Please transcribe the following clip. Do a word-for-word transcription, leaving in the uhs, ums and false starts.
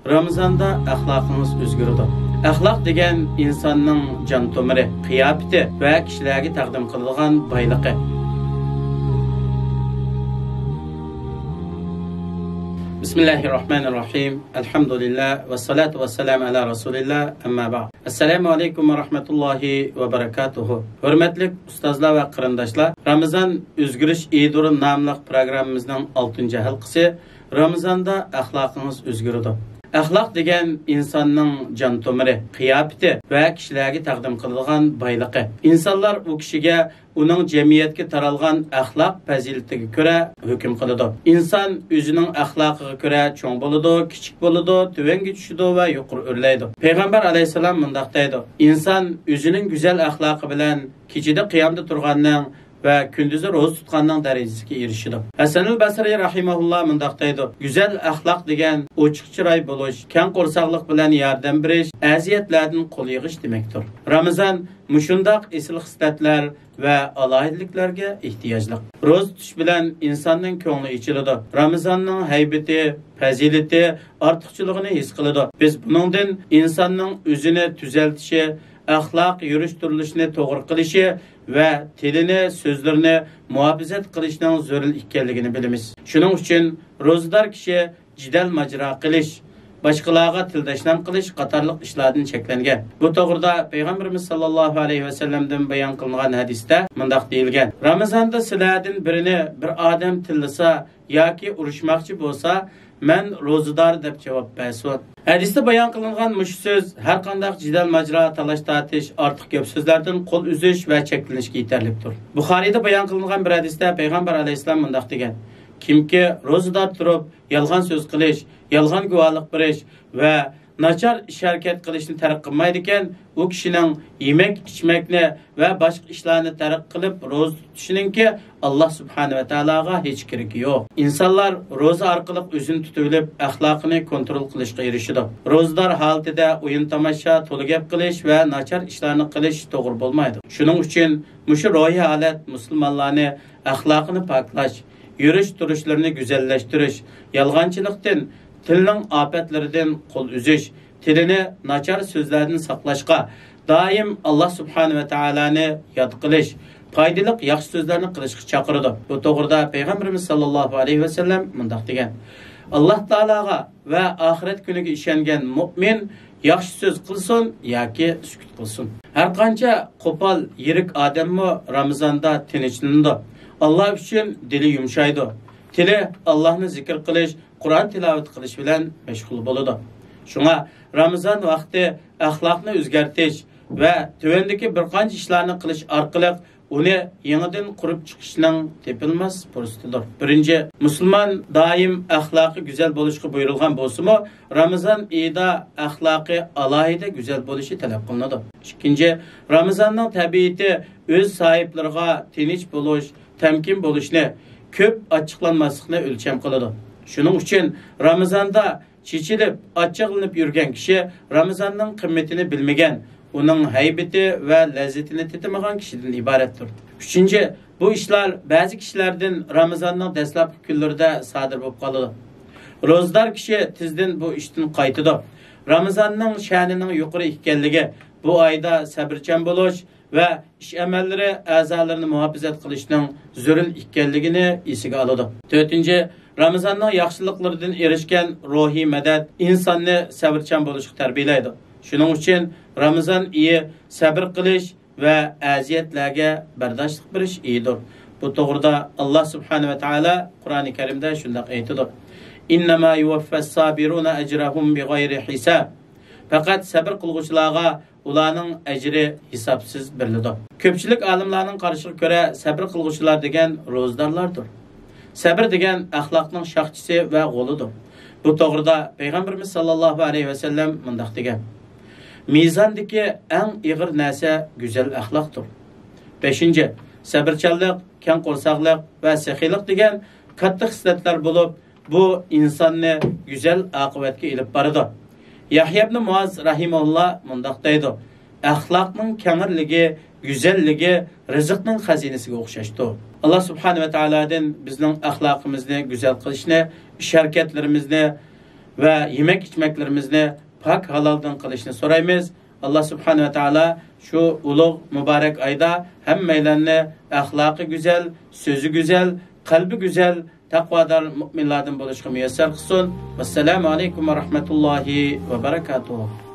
رامىزاندا ئەخلاقىڭىز ئۆزگىرىدۇ. ئەخلاق دېگەن ئىنساننىڭ جان تومۇرى، قىياپىتى ۋە كىشىلەرگە تەقدىم قىلىدىغان بايلىقى. بىسمىللاھىررەھمانىررەھىم. ئەلھەمدۇلىللا ۋەسسالاتۇ ۋەسسالامۇ ئەلا رەسۇلىللا، ئەمما بەئد. ئەسسالامۇ ئەلەيكۇم ۋەرەھمەتۇللاھى ۋەبەرەكاتۇھۇ. ھۆرمەتلىك ئۇستازلار ۋە قېرىنداشلار، رامىزان ئۆزگىرىش ئىدۇرۇ ناملىق پروگراممىمىزنىڭ ئالتىنچى ھەلقىسى. رامىزاندا ئەخلاقىڭىز ئۆزگىرىدۇ. ئەخلاق دېگەن ئىنساننىڭ جان تومۇرى، قىياپىتى ۋە كىشىلەرگە تەقدىم قىلىدىغان بايلىقى. ئىنسانلار ئۇ كىشىگە ئۇنىڭ جەمئىيەتكە تارالغان ئەخلاق پەزىلىتىگە كۆرە ھۆكۈم قىلىدۇ. ئىنسان ئۆزىنىڭ ئەخلاقىغا كۆرە چوڭ بولىدۇ، كىچىك بولىدۇ، تۆۋەنگە چۈشىدۇ ۋە يۇقىرى ئۆرلەيدۇ. پەيغەمبەر ئەلەيھىسسالام مۇنداق دەيدۇ: «ئىنسان ئۆزىنىڭ گۈزەل ئەخلاقى بىلەن كېچىدە قىيامدا تۇرغاننىڭ ۋە كۈندۈزى روزا تۇتقاننىڭ دەرىجىسىگە ئېرىشىدۇ.» ھەسەنۇل بەسرى رەھىمەھۇللا مۇنداق دەيدۇ: «گۈزەل ئەخلاق دېگەن ئوچۇق چىراي بولۇش، كەڭ قورساقلىق بىلەن ياردەم بېرىش، ئەزىيەتلەردىن قول يىغىش دېمەكتۇر.» رامىزان مۇشۇنداق ئېسىل خىسلەتلەر ۋە ئالاھىدىلىكلەرگە ئېھتىياجلىق. روزا تۇتۇش بىلەن ئىنساننىڭ كۆڭلى ئېچىلىدۇ. رامىزاننىڭ ھەيبىتى، پەزىلىتى، ئارتۇقچىلىقىنى ھېس قىلىدۇ. بىز بۇنىڭدىن ئىنساننىڭ ئۆزىنى تۈزەلتىشى، ئەخلاق، يۈرۈش تۇرۇلۇشىنى توغرا قىلىشى ۋە تىلىنى، سۆزلىرىنى مۇھاپىزەت قىلىشنىڭ زۆرۈر ئىكەنلىكىنى بىلىمىز. شۇنىڭ ئۈچۈن روزىدار كىشى جېدەل ماجىرا قىلىش، باشقىلارغا تىلداشلام قىلىش قاتارلىق ئىشلاردىن چەكلەنگەن. بۇ توغرىدا پەيغەمبىرىمىز ساللاللاھۇ ئەلەيھى ۋەسەللەمدىن بايان قىلىنغان ھەدىستە مۇنداق دېيىلگەن: «رامىزاندا سىلەردىن بىرىنى بىر ئادەم تىللىسا ياكى ئۇرۇشماقچى بولسا، مەن روزىدار دەپ جاۋاب بەرسۇن.» ھەدىستە بايان قىلىنغان مۇشۇ سۆز ھەر قانداق جېدەل ماجىرا، تالاش-تارتىش، ئارتۇق گەپ-سۆزلەردىن قول ئۈزۈش ۋە چەكلىنىشكە يېتەرلىكتۇر. بۇخارىيدا بايان قىلىنغان بىر ھەدىستە پەيغەمبەر ئەلەيھىسسالام مۇنداق دېگەن: «كىمكى روزىدار تۇرۇپ، يالغان سۆز قىلىش، يالغان گۇۋاھلىق بېرىش ۋە ناچار ئىش-ھەرىكەت قىلىشنى تەرك قىلمايدىكەن، ئۇ كىشىنىڭ يېمەك-ئىچمەكنى ۋە باشقا ئىشلارنى تەرك قىلىپ روزا تۇتۇشىنىڭكى ئاللا سۇبھانە ۋە تائالاغا ھېچ كېرىكى يوق.» ئىنسانلار روزا ئارقىلىق ئۆزىنى تۇتۇۋېلىپ، ئەخلاقىنى كونترول قىلىشقا ئېرىشىدۇ. روزىدار ھالىتىدە ئويۇن-تاماشا، تولا گەپ قىلىش ۋە ناچار ئىشلارنى قىلىش توغرا بولمايدۇ. شۇنىڭ ئۈچۈن مۇشۇ روھىي ھالەت مۇسۇلمانلارنى ئەخلاقىنى پاكلاش، يۈرۈش-تۇرۇشلىرىنى گۈزەللەشتۈرۈش، يالغانچىلىقتىن، تىلنىڭ ئاپەتلىرىدىن قول ئۈزۈش، تىلىنى ناچار سۆزلەردىن ساقلاشقا، دائىم ئاللا سۇبھانە ۋە تائالانى ياد قىلىش، پايدىلىق ياخشى سۆزلەرنى قىلىشقا چاقىرىدۇ. بۇ توغرىدا پەيغەمبىرىمىز ساللاللاھۇ ئەلەيھى ۋەسەللەم مۇنداق دېگەن: «ئاللا تائالاغا ۋە ئاخىرەت كۈنىگە ئىشەنگەن مۇئمىن ياخشى سۆز قىلسۇن ياكى سۈكۈت قىلسۇن.» ھەر قانچە قوپال، يىرىك ئادەممۇ رامىزاندا تىنچلىنىدۇ. ئاللا ئۈچۈن دىلى يۇمشايدۇ. تىلى ئاللانى زىكىر قىلىش، قۇرئان تىلاۋەت قىلىش بىلەن مەشغۇل بولىدۇ. شۇڭا رامىزان ۋاقتى ئەخلاقنى ئۆزگەرتىش ۋە تۆۋەندىكى بىر قانچە ئىشلارنى قىلىش ئارقىلىق ئۇنى يېڭىدىن قۇرۇپ چىقىشنىڭ تېپىلماس پۇرسىتىدۇر. بىرىنچى، مۇسۇلمان دائىم ئەخلاقى گۈزەل بولۇشقا بۇيرۇلغان بولسىمۇ، رامىزان ئېيىدا ئەخلاقى ئالاھىدە گۈزەل بولۇشى تەلەپ قىلىنىدۇ. ئىككىنچى، رامىزاننىڭ تەبىئىتى ئۆز ساھىبلىرىغا تىنچ بولۇش، تەمكىن بولۇشنى، كۆپ ئاچچىقلانماسلىقنى ئۆلچەم قىلىدۇ. شۇنىڭ ئۈچۈن رامىزاندا چېچىلىپ، ئاچچىقلىنىپ يۈرگەن كىشى رامىزاننىڭ قىممىتىنى بىلمىگەن، ئۇنىڭ ھەيبىتى ۋە لەززىتىنى تېتىمىغان كىشىدىن ئىبارەتتۇر. ئۈچىنچى، بۇ ئىشلار بەزى كىشىلەردىن رامىزاننىڭ دەسلەپكى كۈنلىرىدە سادىر بولۇپ قالىدۇ. روزىدار كىشى تېزدىن بۇ ئىشتىن قايتىدۇ. رامىزاننىڭ شەنىنىڭ يۇقىرى ئىكەنلىكى، بۇ ئايدا سەۋرچان بولۇش ۋە ئىش-ئەمەللىرى ئەزالىرىنى مۇھاپىزەت قىلىشنىڭ زۆرۈر ئىكەنلىكىنى ئېسىگە ئالىدۇ. تۆتىنچى، رامىزاننىڭ ياخشىلىقلىرىدىن ئېرىشكەن روھىي مەدەت ئىنساننى سەۋرچان بولۇشقا تەربىيەلەيدۇ. شۇنىڭ ئۈچۈن رامىزان ئېيى سەۋر قىلىش ۋە ئەزىيەتلەرگە بەرداشلىق بېرىش ئېيىدۇر. بۇ توغرىدا ئاللا سۇبھانە ۋە تائالا قۇرئانى كەرىمدە شۇنداق ئېيتىدۇ: «ئىننەما يۇۋەففەس سابىرۇنە ئەجرەھۇم بىغەيرى ھىساب.» پەقەت سەبر قىلغۇچىلارغا ئۇلارنىڭ ئەجرى ھېسابسىز بېرىلىدۇ. كۆپچىلىك ئالىملارنىڭ قارىشىغا كۆرە، سەبر قىلغۇچىلار دېگەن روزىدارلاردۇر. سەبر دېگەن ئەخلاقنىڭ شاخچىسى ۋە غولىدۇر. بۇ توغرىدا پەيغەمبىرىمىز ساللاللاھۇ ئەلەيھى ۋەسەللەم مۇنداق دېگەن: «مىزاندىكى ئەڭ ئېغىر نەرسە گۈزەل ئەخلاقتۇر.» بەشىنچى، سەۋرچانلىق، كەڭ قورساقلىق ۋە سېخىيلىق دېگەن كاتتا خىسلەتلەر بولۇپ، بۇ ئىنساننى گۈزەل ئاقىۋەتكە ئېلىپ بارىدۇ. يەھيا ئىبنى مۇئاز رەھىمەھۇللا مۇنداق دەيدۇ: «ئەخلاقنىڭ كەڭرىلىكى، گۈزەللىكى رىزىقنىڭ خەزىنىسىگە ئوخشاشتۇر.» ئاللا سۇبھانە ۋە تائالادىن بىزنىڭ ئەخلاقىمىزنى گۈزەل قىلىشنى، ئىش-ھەرىكەتلىرىمىزنى ۋە يېمەك ئىچمەكلىرىمىزنى پاك ھالالدىن قىلىشنى سورايمىز. ئاللا سۇبھانەھۇ ۋە تائالا شۇ ئۇلۇغ مۇبارەك ئايدا ھەممەيلەننى ئەخلاقى گۈزەل، سۆزى گۈزەل، قەلبى گۈزەل، تەقۋادار مۇئمىنلاردىن بولۇشقا مۇيەسسەر قىلسۇن. ۋەسسالامۇ ئەلەيكۇم ۋە رەھمەتۇللاھى ۋە بەرەكاتۇھۇ.